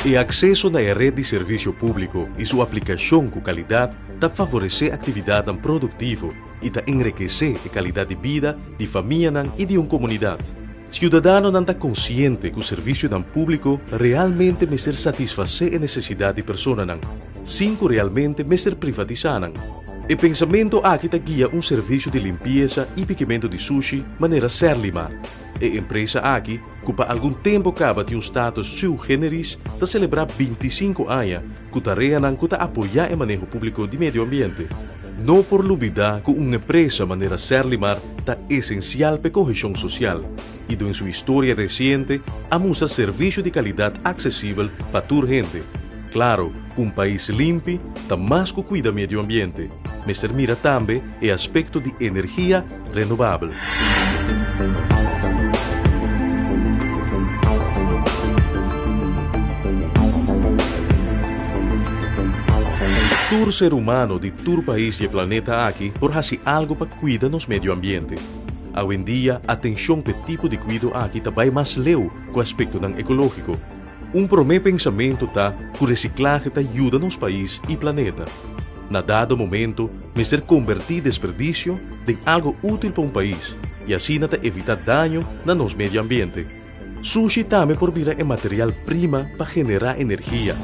E akseso na e ret di servisio públiko i su aplikashon ku kalidat ta favoresé aktividatnan produktivo i ta enrekesé e kalidat di bida di famianan i di un komunidat. Siudadanonan ta konsiente ku servisionan públiko realmente mester satisfasé e nesesidat di personanan, sin ku realmente mester privatisá nan. E pensamentu aki ta guia un servisio di limpiesa i pikimentu di sushi manera Serlimar. E empresa aki, ku pa algun tempu kaba tin un status sui generis, ta selebrá bintisinko aña ku tareanan ku ta apoyá e maneho públiko di medio ambiente. No por lubidá ku un empresa manera Serlimar ta esensial p'e koheshon sosial i den su historia resiente a mustra servisio di kalidat aksesibel pa tur hende. Klaro ku un pais limpi ta mas ku kuida medio ambiente, mester mira tambe e aspekto di energia renobabel. Tur ser humano di tur pais di e planeta aki por hasi algu pa kuida nos medio ambiente. Awendia atenshon p'e tipo di kuido aki ta bai mas leu ku aspektonan ekológiko. Un promé pensamentu ta ku resiklahe ta yuda nos pais i planeta. Na dado momento mester kombertí desperdisio den algu útil pa un pais i asina ta evitá daño na nos medio ambiente. Sushi tambe por bira e material prima pa generá energia.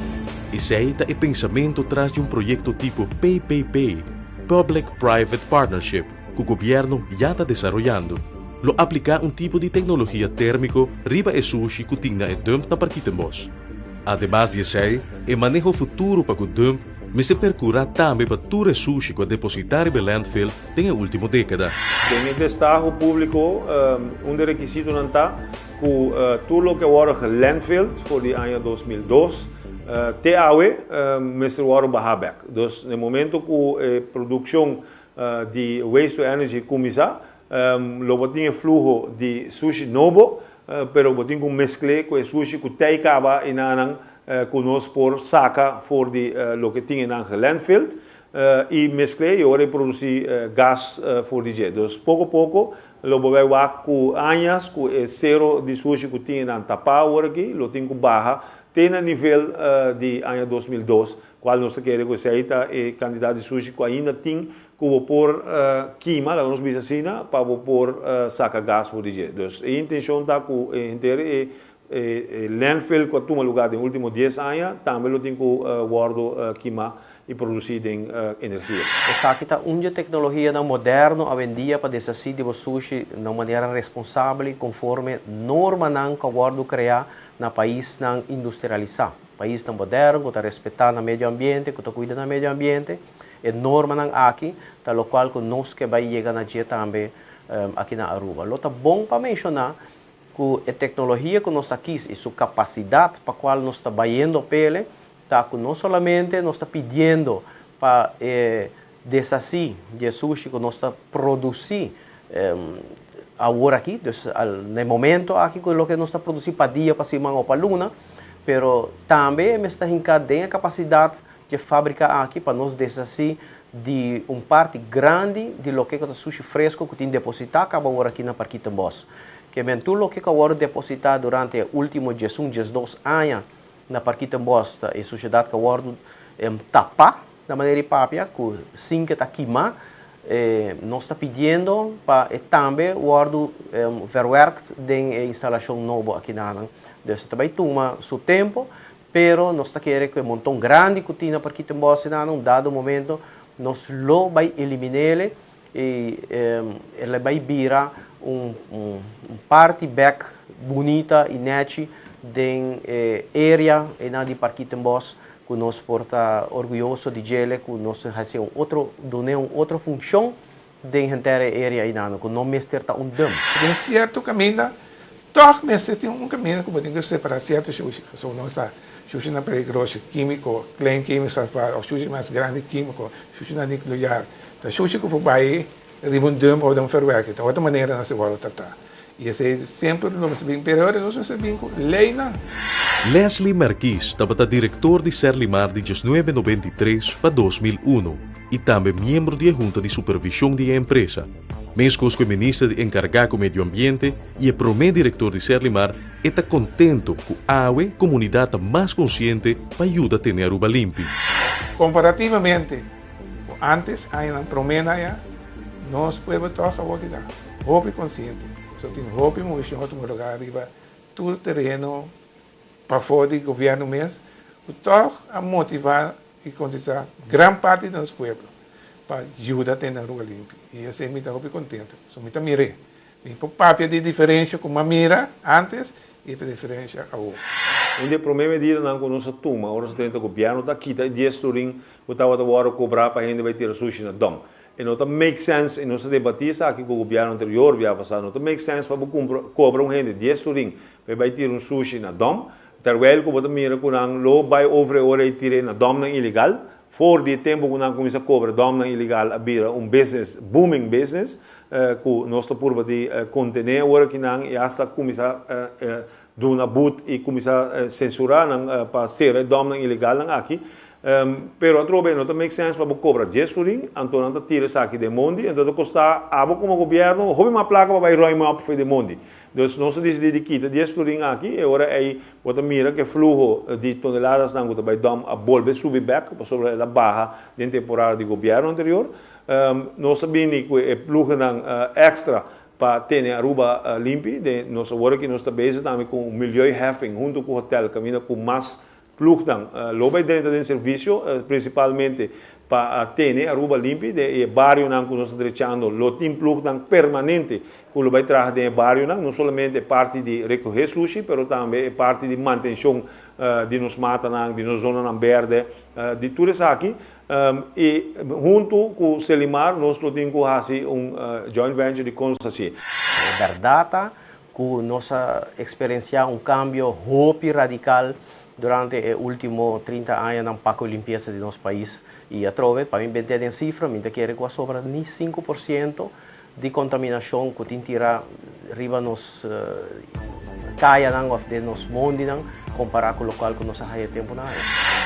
Esei ta e pensamentu tras di un proyekto tipo PPP, Public Private Partnership, ku gobièrnu ya ta desaroyando. Lo apliká un tipo di teknologia térmiko riba e sushi ku tin na e dump na Parkietenbos. Ademas di esei, e maneho futuro pa ku dump mester perkurá tambe pa tur e sushi ku a depositá riba e landfill den e último dékada. Den e destaho públiko un di e rekisitonan ta ku tur loke a wòrdu gelandfilled for di aña 2002 te awe mester wòrdu bahá bèk. Dus na e momento ku e produkshon di waste to energy kuminsá, lo bo tin e fluho di sushi nobo, pero bo tin ku meskl'é ku e sushi ku tei kaba i nanan ku nos por saka for di loke tin enan gelandfilled i meskl'é i ora e produsí gas for di dje. Dus poko poko lo bo bai wak ku añas ku e sero di sushi ku tin enan tapá awor aki lo tin ku baha te na nivel di aña 2002 Cual nos ta kere cu esey ta e cantidad di sushi cu ainda tin cu bo por kima, laga nos bisa asina, pa bo por saca gas for di dje. Dus e intencion ta cu henter e landfill cu a tuma lugar den ultimo dies aña tambe lo tin cu wordo kima y produci den energia. Esaki ta un di e tecnologianan moderno awendia pa deshaci di bo sushi na un manera responsabel y conforme normanan cu a wordo crea na paisnan industrialisa. Paisnan moderno ku ta respetá nan medio ambiente, ku ta kuida nan medio ambiente, e normanan aki ta lokual ku nos ke bai yega na dje tambe aki na Aruba. Lo ta bon pa menshoná ku e teknologia ku nos a kis i su kapasidat pa kual nos ta bayendo p'ele ta ku no solamente nos ta pidiendo pa e deshasí di e sushi ku nos ta produsí awor aki, dus na e momento aki ku loke nos ta produsí pa dia, pa siman o pa luna, pero tambe e mester hinká den e kapasidat dje fábrika aki pa nos deshasí di un parti grandi di loke ku ta sushi fresko ku tin depositá kaba awor aki na Parkietenbos. Ke men tur loke ku a wòrdu depositá durante e último diesun, diesdos aña na Parkietenbos ta e sushedat ku a wòrdu tapá. Na manera di papia ku sin ke ta kimá, nos ta pidiendo pa e tambe wòrdu verwerkt den e instalashon nobo akinanan. Dus e ta bai tuma su tempu, pero nos ta kere ku e monton grandi ku tin na Parkietenbos enanan un dado momento nos lo bai elimin'ele i e lo bai bira un parti bèk bunita i nèchi den e area einan di Parkietenbos ku nos por ta orguyoso di djele ku nos ta hasi un otro dun'é un otro funshon den henter e area einan ku no mester ta un dump. Den sierto kaminda tòg mester tin un kaminda ku bo tin ku separá sierto shushi pasobra nos sa shushinan peligroso kímiko klein kímiko òf shushi mas grandi kímiko shushinan nuklear. Ta shushi ku por bai riba un dump òf den un verwerking. Ta otro manera nan se wòrdu tratá. I esei semper lo mester bin, pero ora nos mester bin ku leinan. Leslie Merkies tabata direktor di Serlimar di diesnuebe noventa i tres pa 2001. i tambe miembro di e hunta di supervishon di e empresa. Meskos ku e minister di enkargá ku medio ambiente i e promé direktor di Serlimar, e ta kontento ku awe komunidat ta mas konsiente pa yuda tene Aruba limpi. Komparativamente ku ántes, añanan promé na ya, nos pueblo tòg awor ta hopi konsiente. So tin hopi movishon a tuma lugá riba tur tereno pafó di gobièrnu mes ku tòg a motivá i konsientisá gran parti di nos pueblo pa yuda tene Aruba limpi. I esei mi ta hopi kontentu. So mi ta mir'é. Mi por papia di diferensha ku mi a mira ántes i e diferensha awor. Un di e promé medidanan ku nos a tuma ora nos a drenta gobièrnu ta kita e dies florin ku tabata wòrdu kobrá pa hende bai tira sushi na dòm. E no ta make sense, i nos a debatí esaki ku gobièrnu anterior bia pasá, no ta make sense pa bo kumpra kobra un hende dies florin pa e bai tira un sushi na dòm, terwijl ku bo ta mira ku nan lo bai over e ora ei tir'é na dòmnan ilegal. For di e tempu ku nan kuminsá kobra dòmnan ilegal a bira un business, booming business, ku nos ta purba di kontené awor akinan i asta kuminsá duna but i kuminsá sensurá nan pa sera e dòmnan ilegalnan aki. Pero atrobe no ta make sense pa bo kobra dies florin, anto nan ta tira esaki den mondi, anto ta kostá abo komo gobièrnu hopi mas plaka pa bai ruim op for den mondi. Dus nos a disidí di kita dies florin aki, e ora ei bo ta mira ku e fluho di toneladasnan ku ta bai dòm a bolbe subi bèk pasobra el a baha den temporada di gobièrnu anterior. Nos a bini ku e plugenan èkstra pa tene Aruba limpi. Den nos awor aki nos ta bezig tambe ku un milieuheffing huntu ku hotèl kaminda ku mas Plugnan lo bai drenta den servisio prinsipalmente pa tene Aruba limpi. Den e barionan ku nos ta drechando lo tin plugnan permanente ku lo bai traha den e barionan, no solamente e parti di rekohé sushi pero tambe e parti di mantenshon di nos matanan, di nos zonanan bèrdè, di tur esaki. I huntu ku Selimar nos lo tin ku hasi un joint venture di kon hasié. E bèrdat ta ku nos a eksperensiá un kambio hopi radikal durante e último 30 añanan pa ku e limpiesa di nos pais. I atrobe, pa mi bent'é den sifra, mi ta kere ku a sobra ni 5% di kontaminashon ku tin tira riba nos kayanan òf den nos mondinan kompará ku lokual ku nos a haya tempunan aña.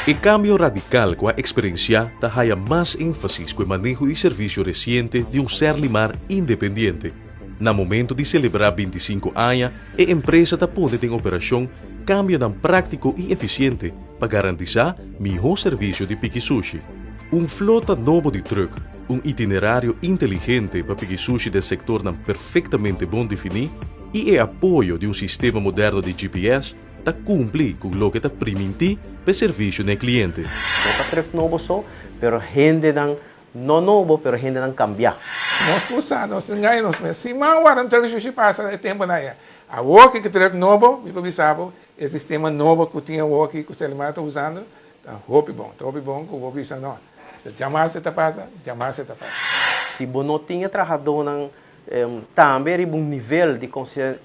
E kambio radikal ku a eksperensiá ta haya mas énfasis ku e maneho i servisio resiente di un Serlimar independiente. Na momento di selebrá 25 aña, e empresa ta pone den operashon kambionan práktiko i efisiente pa garantisá mihó servisio di piki sushi. Un flota nobo di trùk, un itinerario inteligente pa piki sushi den sektornan perfektamente bon definí i e apoyo di un sistema moderno di GPS ta kumpli ku loke ta primintí pa e servisio na e kliente. No ta trùk nobo so, pero hendenan No nobo, pero hendenan cambiá. Nos tur sa, nos ta engaña nos mes. Si man warda un truck shushi pasa e temponan ya. Awor ki truck nobo, mi por bisa bo, e sistema nobo ku tin awor aki ku Selimar ta usando, ta hopi bon. Ta hopi bon ku bo bisa no, ta djamas e ta pasa, djamas e ta pasa. Si bo no tin e trahadónan tambe riba un nivel di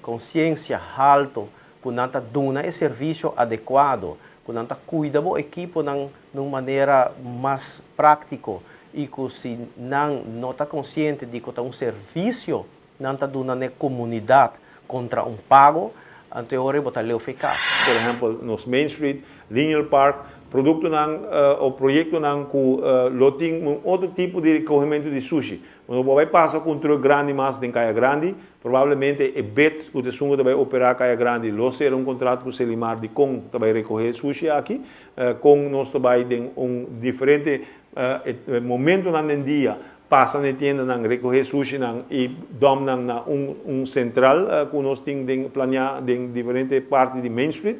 konsiensia halto ku nan ta duna e servisio adekuado, ku nan ta kuida bo ekiponan na un manera mas práktiko i ku si nan no ta konsiente di ku ta un servisio nan ta duna na e komunidat kontra un pago, anto e ora ei bo ta leu fe kas. Por ehèmpel nos Main Street, Lineal Park, produktonan o proyektonan ku lo tin un otro tipo di rekohementu di sushi. Bo no por bai pasa ku un trùk grandi mas den Kaya Grandi, Probablemente e bed ku ta esun ku ta bai operá Kaya Grandi lo sera un kontrato ku Selimar di kon ta bai rekohé sushi aki, kon nos ta bai den un diferente momentonan den dia pasa na e tiendanan rekohé sushinan i dòmp nan na un un sentral ku nos tin den planeá den diferente parti di Main Street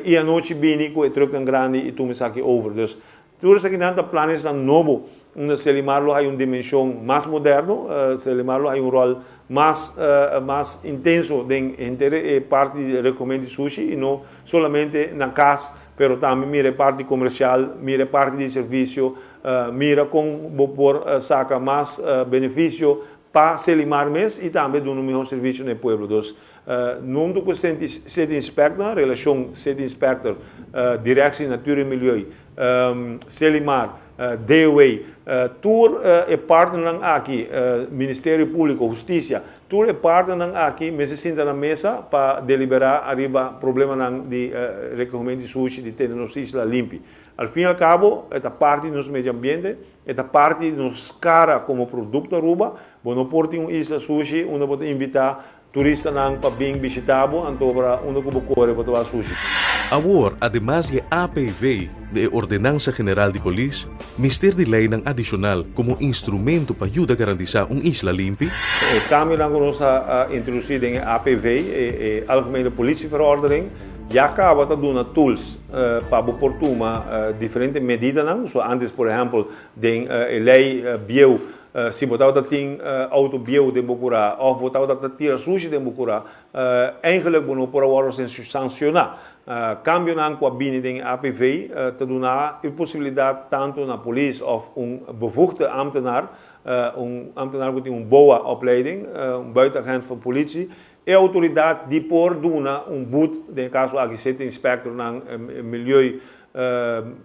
i anochi bini ku e trùknan grandi i tuma esaki over. Dus tur esakinan ta planesnan nobo unda Selimar lo hay un dimension mas moderno, Selimar lo hay un rol mas mas intenso den henter e parti di recomen di sushi y no solamente na cas pero tambe mira e parti comercial, mira e parti di servicio, mira con bo por saca mas beneficio pa Selimar mes y tambe duna un mihor servicio na e pueblo. Dus nuntu cu City Inspector, relacion City Inspector, Directie Natuur en Milieu, Selimar, DOW, tur e partnernan aki, Ministerio Publico, Husticia, tur e partnernan aki mester sinta na mesa pa delibera ariba problemanan di recogemento di sushi, di tene nos isla limpi. Al fin y al cabo, e ta parti di nos medio ambiente, e ta parti di nos cara como producto Aruba. Bo no por tin un isla sushi unda bo ta invita turistanan pa bin bishita bo, anto ora unda cu bo core bo ta wak sushi. Awor, ademas di e APV di e Ordenansa General di Polis, mester di leynan adicional como instrumento pa yuda garantisa un isla limpi? E cambionan cu nos a introduci den e APV, e Algemene Politieverordening, ya caba ta duna tools pa bo por tuma diferente medidanan. So antes, por ehempel, den e ley bieu, si bo tabata tin auto bieu den bo cura of bo tabata tira sushi den bo cura, eigenlijk bo no por a wordo sanciona. Cambionan cu a bini den e APV ta duna e posibilidad tanto na polis of un bevoegde ambtenaar, un ambtenaar cu tin un BOA opleiding, un buitenagent van politie, e autoridad di por duna un boet, den e caso aki city inspectornan, milieu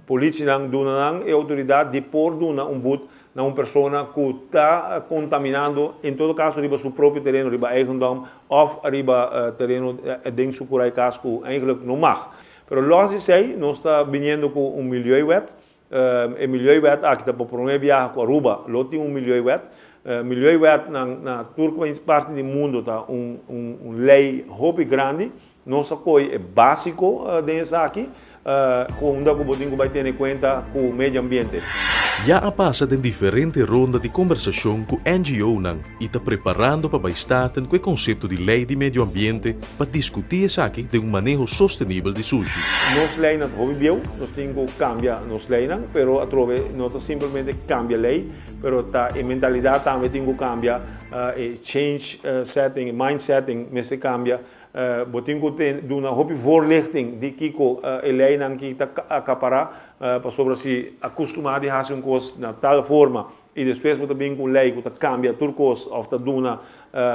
politienan duna nan e autoridad di por duna un boet na un persona cu ta contaminando, en todo caso riba su propio tereno, riba eigendom of riba tereno den su curai cas cu eigenlijk no mag. Pero los di esey, nos ta biniendo cu un milieuwet. E milieuwet aki ta pa prome biaha cu Aruba lo tin un milieuwet. Milieuwet na tur parti di mundo ta un ley hopi grandi. Nos a coy e basico den esaki, cu unda cu bo tin cu bay tene cuenta cu medio ambiente. Ya a pasa den diferente ronda di combersacion cu NGOnan y ta preparando pa bay Staten cu e concepto di ley di medio ambiente pa discuti esaki den un maneho sostenibel di sushi. Nos leynan ta hopi bieu, nos tin cu cambia nos leynan, pero atrobe no ta simplemente cambia ley, pero ta e mentalidad tambe tin cu cambia, e change setting, e mind setting mester cambia. Bo tin ku duna hopi voorlichting di kiko e leinan ki ta akapará, pasobra si a kustumá di hasi un kos na tal forma i despues bo ta bin ku un lei ku ta kambia tur kos òf ta duna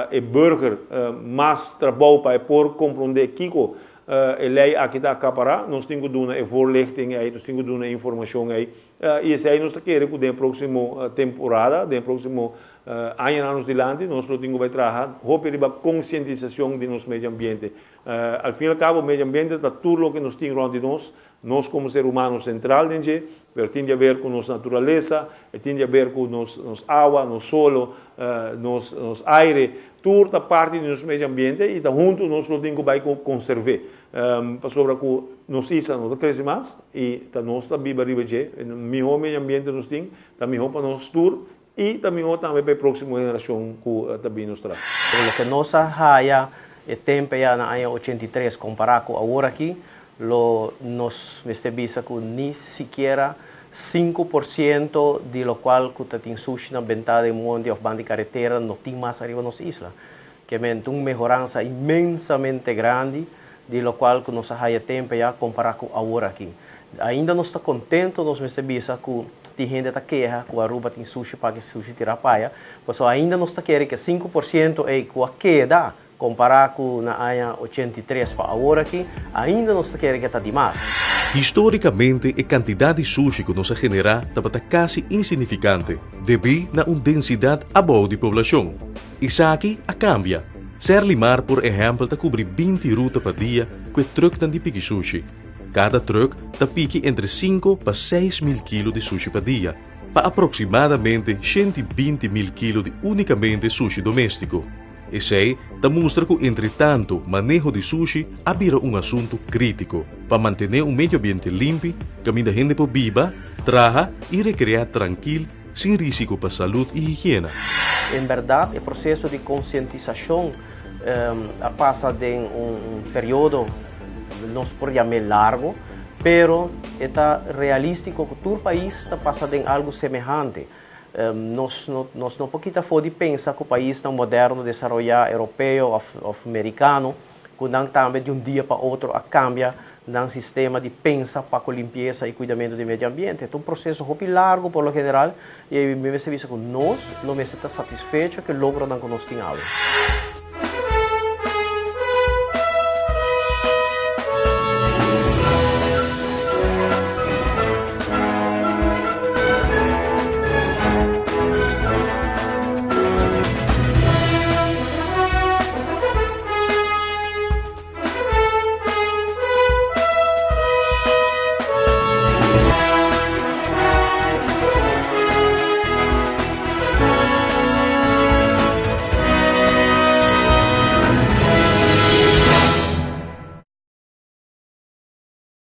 e burger mas trabou pa e por komprondé kiko e lei aki ta akapará, nos tin ku duna e voorlichting ei, nos tin ku duna e informashon ei. I esei nos ta kere ku den e próksimo temporada, den e próksimo añanan nos dilanti, nos lo tin ku bai traha hopi riba konsientisashon di nos medio ambiente. Al fin i al kabo, medio ambiente ta tur loke nos tin rònt di nos, nos komo ser humano sentral den dje, pero tin di aber ku nos naturalesa, e tin di aber ku nos nos awa, nos solo, nos nos aire, tur ta parti di nos medio ambiente i ta huntu nos lo tin ku bai konserv'é. Pasobra ku nos isla no ta krese mas i ta nos ta biba riba dje, e mihó medio ambiente nos tin, ta mihó pa nos tur i ta mihó tambe pa e próksimo generashon ku ta bini nos tras. Pero loke nos a haya e tempo ya na aña 83 kompará ku awor aki, lo nos mester bisa ku ni sikiera 5% di lokual ku ta tin sushi na benta den mondi òf banda di karetera no tin mas ariba nos isla. Ke men ta un mehoransa inmensamente grandi di lokual ku nos a haya tempu ya kompará ku awor aki. Ainda nos ta kontento, nos mester bisa ku tin hende ta keha ku Aruba tin sushi pa ki sushi tira paya, pasobra ainda nos ta kere ku e 5% ei ku a keda kompará ku na aña 83 pa awor aki, ainda nos ta kere ku e ta dimas. Histórikamente e kantidat di sushi ku nos a generá tabata kasi insignifikante debí na un densidat abou di poblashon. Esaki a kambia. Serlimar por ehèmpel ta kubri 20 ruta pa dia ku e trùknan di piki sushi. Kada trùk ta piki entre 5 pa 6000 kilo di sushi pa dia, pa aproksimadamente 120.000 kilo di únikamente sushi doméstiko. Esei ta mustra ku entre tantu maneho di sushi a bira un asuntu krítiko pa mantené un medio ambiente limpi kaminda hende por biba, traha i rekreá trankil sin risiko pa salú i higiena. En berdat, e proseso di konsientisashon a pasa den un periodo, nos por yam'é largu, pero e ta realístiko ku tur pais ta pasa den algu semehante. Nos no nos no por kita afó di pensa ku paisnan moderno, desaroyá, europeo òf merikano, ku nan tambe di un dia pa otro a kambia nan sistema di pensa pa ku limpiesa i kuidamentu di medio ambiente. Ta un proseso hopi largu por lo general i mi mester bisa ku nos lo mester ta satisfecho ku e logronan ku nos tin awe.